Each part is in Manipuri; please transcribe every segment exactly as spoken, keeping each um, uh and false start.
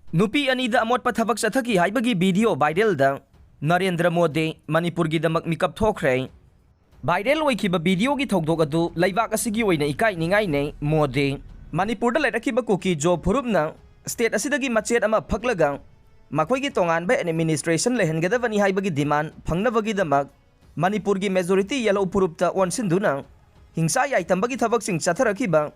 ꯅꯨꯄꯤ ꯑꯅꯤꯗ ꯑꯃꯣꯠꯄ ꯊꯕꯛ ꯆꯠꯊꯈꯤ ꯍꯥꯏꯕꯒꯤ ꯚꯤꯗꯤꯑꯣ ꯚꯥꯏꯔꯦꯜꯗ ꯅꯔꯦꯟꯗ꯭ꯔ ꯃꯣꯗꯤ ꯃꯅꯤꯄꯨꯔꯒꯤꯗꯃꯛ ꯃꯤꯀꯞ ꯊꯣꯛꯈ꯭ꯔꯦ꯫ ꯚꯥꯏꯔꯦꯜ ꯑꯣꯏꯈꯤꯕ ꯚꯤꯗꯤꯑꯣꯒꯤ ꯊꯧꯗꯣꯛ ꯑꯗꯨ ꯂꯩꯕꯥꯛ ꯑꯁꯤꯒꯤ ꯑꯣꯏꯅ ꯏꯀꯥꯏ ꯅꯤꯡꯉꯥꯏꯅꯦ꯫ ꯃꯣꯗꯤ ꯃꯅꯤꯄꯨꯔꯗ ꯂꯩꯔꯛꯈꯤꯕ ꯀꯨꯀꯤ ꯖꯣ ꯐꯨꯔꯨꯞꯅ ꯁ꯭ꯇꯦꯠ ꯑꯁꯤꯗꯒꯤ ꯃꯆꯦꯠ ꯑꯃ ꯐꯛꯂꯒ ꯃꯈꯣꯏꯒꯤ ꯇꯣꯉꯥꯟꯕ ꯑꯦꯗꯃꯤꯅꯤꯁꯇ꯭ꯔꯦꯁꯟ ꯂꯩꯍꯟꯒꯗꯕꯅꯤ ꯍꯥꯏꯕꯒꯤ ꯗꯤꯃꯥꯟ ꯐꯪꯅꯕꯒꯤꯗꯃꯛ ꯃꯅꯤꯄꯨꯔꯒꯤ ꯃꯦꯖꯣꯔꯤꯇꯤ ꯌꯦꯂꯧ ꯐꯨꯔꯨꯞꯇ ꯑꯣꯟꯁꯤꯟꯗꯨꯅ ꯍꯤꯡꯁꯥ ꯌꯥꯏꯇꯝꯕꯒꯤ ꯊꯕꯛꯁꯤꯡ ꯆꯠꯊꯔꯛꯈꯤꯕ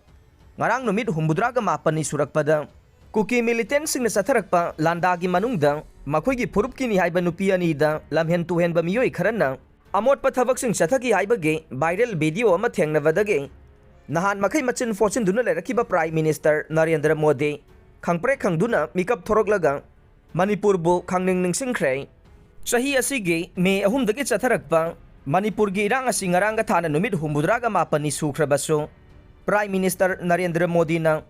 ꯉꯔꯥꯡ ꯅꯨꯃꯤꯠ ꯍꯨꯝꯐꯨꯇꯔꯥꯒ ꯃꯥꯄꯟꯅꯤ ꯁꯨꯔꯛꯄꯗ ꯀꯨꯀꯤ ꯃꯤꯂꯤꯇꯦꯟꯁꯤꯡꯅ ꯆꯠꯊꯔꯛꯄ ꯂꯥꯟꯗꯥꯒꯤ ꯃꯅꯨꯡꯗ ꯃꯈꯣꯏꯒꯤ ꯐꯨꯔꯨꯞꯀꯤꯅꯤ ꯍꯥꯏꯕ ꯅꯨꯄꯤ ꯑꯅꯤꯗ ꯂꯝꯍꯦꯟ ꯇꯨꯍꯦꯟꯕ ꯃꯤꯑꯣꯏ ꯈꯔꯅ ꯑꯃꯣꯠꯄ ꯊꯕꯛꯁꯤꯡ ꯆꯠꯊꯈꯤ ꯍꯥꯏꯕꯒꯤ ꯚꯥꯏꯔꯦꯜ ꯚꯤꯗꯤꯑꯣ ꯑꯃ ꯊꯦꯡꯅꯕꯗꯒꯤ ꯅꯍꯥꯟ ꯃꯈꯩ ꯃꯆꯤꯟ ꯐꯣꯠꯆꯤꯟꯗꯨꯅ ꯂꯩꯔꯛꯈꯤꯕ ꯄ꯭ꯔꯥꯏꯝ ꯃꯤꯅꯤꯁꯇꯔ ꯅꯔꯦꯟꯗ꯭ꯔ ꯃꯣꯗꯤ ꯈꯪꯄ꯭ꯔꯦꯛ ꯈꯪꯗꯨꯅ ꯃꯤꯀꯞ ꯊꯣꯔꯛꯂꯒ ꯃꯅꯤꯄꯨꯔꯕꯨ ꯈꯪꯅꯤꯡ ꯅꯤꯡꯁꯤꯡꯈ꯭ꯔꯦ꯫ ꯆꯍꯤ ꯑꯁꯤꯒꯤ ꯃꯦ ꯑꯍꯨꯝꯗꯒꯤ ꯆꯠꯊꯔꯛꯄ ꯃꯅꯤꯄꯨꯔꯒꯤ ꯏꯔꯥꯡ ꯑꯁꯤ ꯉꯔꯥꯡꯒ ꯊꯥꯅ ꯅꯨꯃꯤꯠ ꯍꯨꯝꯐꯨꯇꯔꯥꯒ ꯃꯥꯄꯟꯅꯤ ꯁꯨꯈ꯭ꯔꯕꯁꯨ, ꯄ꯭ꯔꯥꯏꯝ ꯃꯤꯅꯤꯁꯇꯔ ꯅꯔꯦꯟꯗ꯭ꯔ ꯃꯣꯗꯤꯅ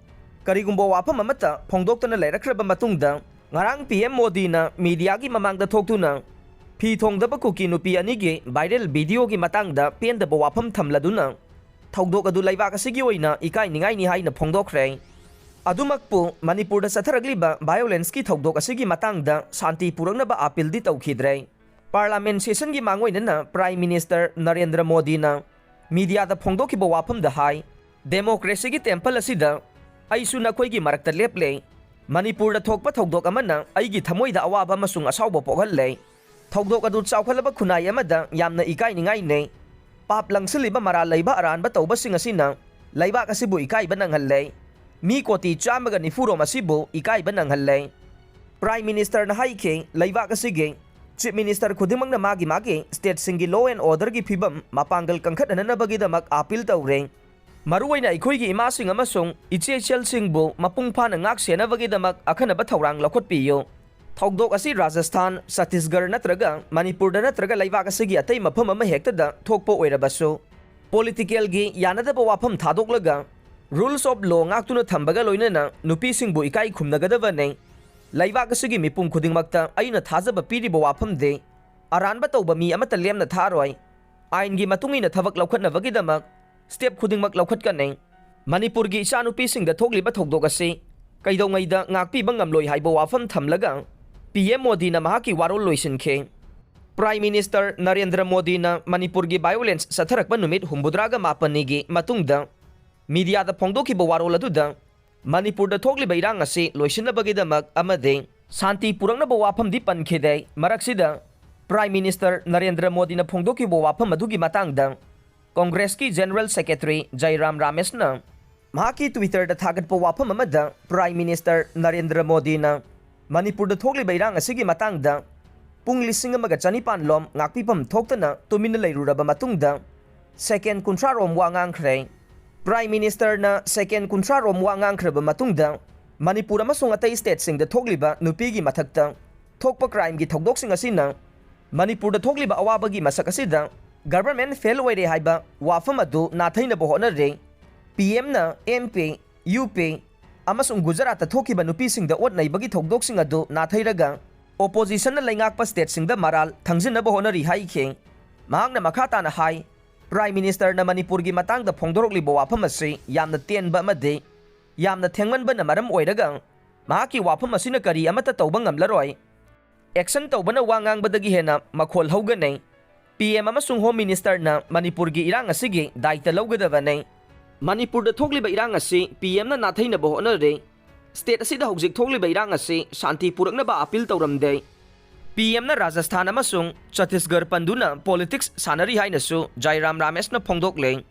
ꯀꯔꯤꯒꯨꯝꯕ ꯋꯥꯐꯝ ꯑꯃꯠꯇ ꯐꯣꯡꯗꯣꯛꯇꯅ ꯂꯩꯔꯛꯈ꯭ꯔꯕ ꯃꯇꯨꯡꯗ, ꯉꯔꯥꯡ ꯄꯤ ꯑꯦꯝ ꯃꯣꯗꯤꯅ ꯃꯤꯗꯤꯌꯥꯒꯤ ꯃꯃꯥꯡꯗ ꯊꯣꯛꯇꯨꯅ ꯐꯤ ꯊꯣꯡꯗꯕ ꯀꯨꯀꯤ ꯅꯨꯄꯤ ꯑꯅꯤꯒꯤ ꯚꯥꯏꯔꯦꯜ ꯚꯤꯗꯤꯑꯣꯒꯤ ꯃꯇꯥꯡꯗ ꯄꯦꯟꯗꯕ ꯋꯥꯐꯝ ꯊꯝꯂꯗꯨꯅ, ꯊꯧꯗꯣꯛ ꯑꯗꯨ ꯂꯩꯕꯥꯛ ꯑꯁꯤꯒꯤ ꯑꯣꯏꯅ ꯏꯀꯥꯏ ꯅꯤꯡꯉꯥꯏꯅꯤ ꯍꯥꯏꯅ ꯐꯣꯡꯗꯣꯛꯈ꯭ꯔꯦ꯫ ꯑꯗꯨꯃꯛꯄꯨ, ꯃꯅꯤꯄꯨꯔꯗ ꯆꯠꯊꯔꯛꯂꯤꯕ ꯚꯥꯏꯑꯣꯂꯦꯟꯁꯀꯤ ꯊꯧꯗꯣꯛ ꯑꯁꯤꯒꯤ ꯃꯇꯥꯡꯗ ꯁꯥꯟꯇꯤ ꯄꯨꯔꯛꯅꯕ ꯑꯥꯄꯤꯜꯗꯤ ꯇꯧꯈꯤꯗ꯭ꯔꯦ꯫ ꯄꯥꯔꯂꯥꯃꯦꯟ ꯁꯦꯁꯟꯒꯤ ꯃꯥꯡꯑꯣꯏꯅꯅ ꯄ꯭ꯔꯥꯏꯝ ꯃꯤꯅꯤꯁꯇꯔ ꯅꯔꯦꯟꯗ꯭ꯔ ꯃꯣꯗꯤꯅ ꯃꯤꯗꯤꯌꯥꯗ ꯐꯣꯡꯗꯣꯛꯈꯤꯕ ꯋꯥꯐꯝꯗ ꯍꯥꯏ, "ꯗꯦꯃꯣꯀ꯭ꯔꯦꯁꯤꯒꯤ ꯇꯦꯝꯄꯜ ꯑꯁꯤꯗ ꯑꯩꯁꯨ ꯅꯈꯣꯏꯒꯤ ꯃꯔꯛꯇ ꯂꯦꯞꯂꯦ꯫ ꯃꯅꯤꯄꯨꯔꯗ ꯊꯣꯛꯄ ꯊꯧꯗꯣꯛ ꯑꯃꯅ ꯑꯩꯒꯤ ꯊꯃꯣꯏꯗ ꯑꯋꯥꯕ ꯑꯃꯁꯨꯡ ꯑꯁꯥꯎꯕ ꯄꯣꯛꯍꯜꯂꯦ꯫ ꯊꯧꯗꯣꯛ ꯑꯗꯨ ꯆꯥꯎꯈꯠꯂꯕ ꯈꯨꯟꯅꯥꯏ ꯑꯃꯗ ꯌꯥꯝꯅ ꯏꯀꯥꯏꯅꯤꯡꯉꯥꯏꯅꯦ꯫ ꯄꯥꯞ ꯂꯪꯁꯤꯜꯂꯤꯕ ꯃꯔꯥꯜ ꯂꯩꯕ ꯑꯔꯥꯟꯕ ꯇꯧꯕꯁꯤꯡ ꯑꯁꯤꯅ ꯂꯩꯕꯥꯛ ꯑꯁꯤꯕꯨ ꯏꯀꯥꯏꯕ ꯅꯪꯍꯜꯂꯦ꯫ ꯃꯤ ꯀꯣꯇꯤ ꯆꯥꯝꯃꯒ ꯅꯤꯐꯨ ꯔꯣꯝ ꯑꯁꯤꯕꯨ ꯏꯀꯥꯏꯕ ꯅꯪꯍꯜꯂꯦ꯫" ꯄ꯭ꯔꯥꯏꯝ ꯃꯤꯅꯤꯁꯇꯔꯅ ꯍꯥꯏꯈꯤ, ꯂꯩꯕꯥꯛ ꯑꯁꯤꯒꯤ ꯆꯤꯐ ꯃꯤꯅꯤꯁꯇꯔ ꯈꯨꯗꯤꯡꯃꯛꯅ ꯃꯥꯒꯤ ꯃꯥꯒꯤ ꯁ꯭ꯇꯦꯠꯁꯤꯡꯒꯤ ꯂꯣ ꯑꯦꯟ ꯑꯣꯔꯗꯔꯒꯤ ꯐꯤꯕꯝ ꯃꯄꯥꯡꯒꯜ ꯀꯟꯈꯠꯍꯟꯅꯕꯒꯤꯗꯃꯛ ꯑꯥꯄꯤꯜ ꯇꯧꯔꯦ꯫ ꯃꯔꯨꯑꯣꯏꯅ ꯑꯩꯈꯣꯏꯒꯤ ꯏꯃꯥꯁꯤꯡ ꯑꯃꯁꯨꯡ ꯏꯆꯦ ꯏꯆꯜꯁꯤꯡꯕꯨ ꯃꯄꯨꯡ ꯐꯥꯅ ꯉꯥꯛ ꯁꯦꯟꯅꯕꯒꯤꯗꯃꯛ ꯑꯈꯟꯅꯕ ꯊꯧꯔꯥꯡ ꯂꯧꯈꯠꯄꯤꯌꯨ꯫ ꯊꯧꯗꯣꯛ ꯑꯁꯤ ꯔꯥꯖꯁꯊꯥꯟ, ꯆꯇꯤꯁꯒꯔ ꯅꯠꯇ꯭ꯔꯒ ꯃꯅꯤꯄꯨꯔꯗ ꯅꯠꯇ꯭ꯔꯒ ꯂꯩꯕꯥꯛ ꯑꯁꯤꯒꯤ ꯑꯇꯩ ꯃꯐꯝ ꯑꯃ ꯍꯦꯛꯇꯗ ꯊꯣꯛꯄ ꯑꯣꯏꯔꯕꯁꯨ, ꯄꯣꯂꯤꯇꯤꯀꯦꯜꯒꯤ ꯌꯥꯅꯗꯕ ꯋꯥꯐꯝ ꯊꯥꯗꯣꯛꯂꯒ rules of law ꯉꯥꯛꯇꯨꯅ ꯊꯝꯕꯒ ꯂꯣꯏꯅꯅ ꯅꯨꯄꯤꯁꯤꯡꯕꯨ ꯏꯀꯥꯏ ꯈꯨꯝꯅꯒꯗꯕꯅꯤ꯫ ꯂꯩꯕꯥꯛ ꯑꯁꯤꯒꯤ ꯃꯤꯄꯨꯝ ꯈꯨꯗꯤꯡꯃꯛꯇ ꯑꯩꯅ ꯊꯥꯖꯕ ꯄꯤꯔꯤꯕ ꯋꯥꯐꯝꯗꯤ, ꯑꯔꯥꯟꯕ ꯇꯧꯕ ꯃꯤ ꯑꯃꯠꯇ ꯂꯦꯝꯅ ꯊꯥꯔꯣꯏ꯫ ꯑꯥꯏꯟꯒꯤ ꯃꯇꯨꯡ ꯏꯟꯅ ꯊꯕꯛ ꯂꯧꯈꯠꯅꯕꯒꯤꯗꯃꯛ ꯁ꯭ꯇꯦꯞ ꯈꯨꯗꯤꯡꯃꯛ ꯂꯧꯈꯠꯀꯅꯤ꯫ ꯃꯅꯤꯄꯨꯔꯒꯤ ꯏꯆꯥꯅꯨꯄꯤꯁꯤꯡꯗ ꯊꯣꯛꯂꯤꯕ ꯊꯧꯗꯣꯛ ꯑꯁꯤ ꯀꯩꯗꯧꯉꯩꯗ ꯉꯥꯛꯄꯤꯕ ꯉꯝꯂꯣꯏ ꯍꯥꯏꯕ ꯋꯥꯐꯝ ꯊꯝꯂꯒ ꯄꯤ ꯑꯦꯝ ꯃꯣꯗꯤꯅ ꯃꯍꯥꯛꯀꯤ ꯋꯥꯔꯣꯜ ꯂꯣꯏꯁꯤꯟꯈꯤ꯫ Prime Minister ꯅꯔꯦꯟꯗ꯭ꯔ ꯃꯣꯗꯤꯅ ꯃꯅꯤꯄꯨꯔꯒꯤ violence ꯆꯠꯊꯔꯛꯄ ꯅꯨꯃꯤꯠ ꯍꯨꯝꯐꯨꯇꯔꯥꯒ ꯃꯥꯄꯟꯅꯤꯒꯤ ꯃꯇꯨꯡꯗ ꯃꯤꯗꯤꯌꯥꯗ ꯐꯣꯡꯗꯣꯛꯈꯤꯕ ꯋꯥꯔꯣꯜ ꯑꯗꯨꯗ ꯃꯅꯤꯄꯨꯔꯗ ꯊꯣꯛꯂꯤꯕ ꯏꯔꯥꯡ ꯑꯁꯤ ꯂꯣꯏꯁꯤꯟꯅꯕꯒꯤꯗꯃꯛ ꯑꯃꯗꯤ ꯁꯥꯟꯇꯤ ꯄꯨꯔꯛꯅꯕ ꯋꯥꯐꯝꯗꯤ ꯄꯟꯈꯤꯗꯦ꯫ ꯃꯔꯛꯁꯤꯗ Prime Minister ꯅꯔꯦꯟꯗ꯭ꯔ ꯃꯣꯗꯤꯅ ꯐꯣꯡꯗꯣꯛꯈꯤꯕ ꯋꯥꯐꯝ ꯑꯗꯨꯒꯤ ꯃꯇꯥꯡꯗ ꯀꯣꯡꯒ꯭ꯔꯦꯁꯀꯤ General Secretary ꯖꯥꯏꯔꯥꯝ ꯔꯥꯃꯦꯁꯅ ꯃꯍꯥꯛꯀꯤ Twitterꯗ ꯊꯥꯒꯠꯄ ꯋꯥꯐꯝ ꯑꯃꯗ Prime Minister ꯅꯔꯦꯟꯗ꯭ꯔ ꯃꯣꯗꯤꯅ ꯃꯅꯤꯄꯨꯔꯗ ꯊꯣꯛꯂꯤꯕ ꯏꯔꯥꯡ ꯑꯁꯤꯒꯤ ꯃꯇꯥꯡꯗ ꯄꯨꯡ ꯂꯤꯁꯤꯡ ꯑꯃꯒ ꯆꯅꯤꯄꯥꯟ ꯂꯣꯝ ꯉꯥꯛꯄꯤꯐꯝ ꯊꯣꯛꯇꯅ ꯇꯨꯃꯤꯟꯅ ꯂꯩꯔꯨꯔꯕ ꯃꯇꯨꯡꯗ second ꯀꯨꯟꯊ꯭ꯔꯥ ꯔꯣꯝ ꯋꯥ ꯉꯥꯡꯈ꯭ꯔꯦ꯫ Prime Ministerꯅ second ꯀꯨꯟꯊ꯭ꯔꯥ ꯔꯣꯝ ꯋꯥ ꯉꯥꯡꯈ꯭ꯔꯕ ꯃꯇꯨꯡꯗ ꯃꯅꯤꯄꯨꯔ ꯑꯃꯁꯨꯡ ꯑꯇꯩ stateꯁꯤꯡꯗ ꯊꯣꯛꯂꯤꯕ ꯅꯨꯄꯤꯒꯤ ꯃꯊꯛꯇ ꯊꯣꯛꯄ crimeꯒꯤ ꯊꯧꯗꯣꯛꯁꯤꯡ ꯑꯁꯤꯅ ꯃꯅꯤꯄꯨꯔꯗ ꯊꯣꯛꯂꯤꯕ ꯑꯋꯥꯕꯒꯤ ꯃꯁꯛ ꯑꯁꯤꯗ government fail ꯑꯣꯏꯔꯦ ꯍꯥꯏꯕ ꯋꯥꯐꯝ ꯑꯗꯨ ꯅꯥꯊꯩꯅꯕ ꯍꯣꯠꯅꯔꯦ꯫ ꯄꯤ ꯑꯦꯝꯅ ꯑꯦꯝ ꯄꯤ, ꯌꯨ ꯄꯤ ꯑꯃꯁꯨꯡ ꯒꯨꯖꯔꯥꯠꯇ ꯊꯣꯛꯈꯤꯕ ꯅꯨꯄꯤꯁꯤꯡꯗ ꯑꯣꯠ ꯅꯩꯕꯒꯤ ꯊꯧꯗꯣꯛꯁꯤꯡ ꯑꯗꯨ ꯅꯥꯊꯩꯔꯒ oppositionꯅ ꯂꯩꯉꯥꯛꯄ stateꯁꯤꯡꯗ ꯃꯔꯥꯜ ꯊꯪꯖꯤꯟꯅꯕ ꯍꯣꯠꯅꯔꯤ ꯍꯥꯏꯈꯤ꯫ ꯃꯍꯥꯛꯅ ꯃꯈꯥ ꯇꯥꯅ ꯍꯥꯏ, Prime Ministerꯅ ꯃꯅꯤꯄꯨꯔꯒꯤ ꯃꯇꯥꯡꯗ ꯐꯣꯡꯗꯣꯔꯛꯂꯤꯕ ꯋꯥꯐꯝ ꯑꯁꯤ ꯌꯥꯝꯅ ꯇꯦꯟꯕ ꯑꯃꯗꯤ ꯌꯥꯝꯅ ꯊꯦꯡꯃꯟꯕꯅ ꯃꯔꯝ ꯑꯣꯏꯔꯒ ꯃꯍꯥꯛꯀꯤ ꯋꯥꯐꯝ ꯑꯁꯤꯅ ꯀꯔꯤ ꯑꯃꯠꯇ ꯇꯧꯕ ꯉꯝꯂꯔꯣꯏ꯫ Action ꯇꯧꯕꯅ ꯋꯥ ꯉꯥꯡꯕꯗꯒꯤ ꯍꯦꯟꯅ ꯃꯈꯣꯜ ꯍꯧꯒꯅꯤ꯫ ꯄꯤ ꯑꯦꯝ ꯑꯃꯁꯨꯡ Home Ministerꯅ ꯃꯅꯤꯄꯨꯔꯒꯤ ꯏꯔꯥꯡ ꯑꯁꯤꯒꯤ ꯗꯥꯏꯇ ꯂꯧꯒꯗꯕꯅꯤ꯫ ꯃꯅꯤꯄꯨꯔꯗ ꯊꯣꯛꯂꯤꯕ ꯏꯔꯥꯡ ꯑꯁꯤ ꯄꯤ ꯑꯦꯝꯅ ꯅꯥꯊꯩꯅꯕ ꯍꯣꯠꯅꯔꯦ꯫ State ꯑꯁꯤꯗ ꯍꯧꯖꯤꯛ ꯊꯣꯛꯂꯤꯕ ꯏꯔꯥꯡ ꯑꯁꯤ ꯁꯥꯟꯇꯤ ꯄꯨꯔꯛꯅꯕ appeal ꯇꯧꯔꯝꯗꯦ꯫ ꯄꯤ ꯑꯦꯝꯅ ꯔꯥꯖꯁꯊꯥꯟ ꯑꯃꯁꯨꯡ ꯆꯇꯤꯁꯒꯔ ꯄꯟꯗꯨꯅ politics ꯁꯥꯟꯅꯔꯤ ꯍꯥꯏꯅꯁꯨ ꯖꯥꯏꯔꯥꯝ ꯔꯥꯃꯦꯁꯅ ꯐꯣꯡꯗꯣꯛꯂꯦ꯫